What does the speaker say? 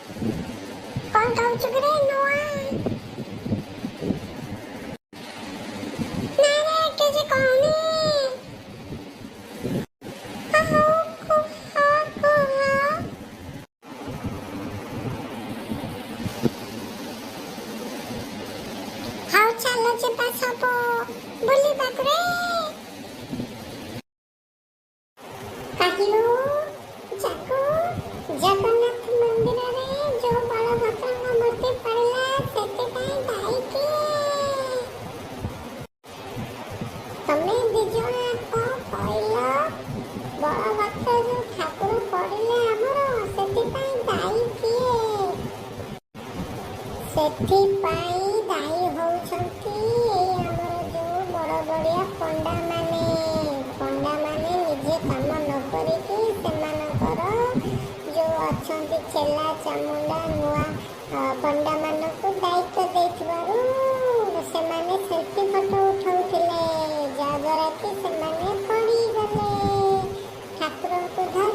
କଣ କହୁଛୁ କିରେ ନୂଆ? ନାଇଁ ରେ, କିଛି କହୁନି। ହଉ, କୁହ କୁହ। ହଉ, ଚାଲ ଯିବା ସବୁ ବୁଲିବାକୁ ରେ। କହିଲୁ ଚାକୁ, ଜଗନ୍ନାଥ ମନ୍ଦିରରେ ଯୋଉ ବଳଭଦ୍ରଙ୍କ ମୂର୍ତ୍ତି ପଡ଼ିଲା, ସେଥିପାଇଁ ଦାୟୀ କିଏ? ତମେ ଦି ଜଣ କଣ କହିଲ? ବଳଭଦ୍ର ଯୋଉ ଠାକୁର ପଡ଼ିଲେ ଆମର, ସେଥିପାଇଁ ଦାୟୀ କିଏ? ସେଥିପାଇଁ ଦାୟୀ ହଉଛନ୍ତି ଏଇ ଆମର ଯୋଉ ବଡ଼ ବଡ଼ିଆ ପଣ୍ଡାମାନେ। ପଣ୍ଡାମାନେ ନିଜେ କାମ ନ କରିକି ସେମାନଙ୍କର ଯୋଉ ଅଛନ୍ତି ଚେଲା ଚାମୁଣ୍ଡା, ନୂଆ ପଣ୍ଡାମାନଙ୍କୁ ଦାୟିତ୍ୱ ଦେଇଥିବାରୁ ସେମାନେ ସେଲ୍ଫି ଫଟୋ ଉଠାଉଥିଲେ, ଯାହାଦ୍ୱାରା କି ସେମାନେ ପଡ଼ିଗଲେ ଠାକୁରଙ୍କୁ ଧରି।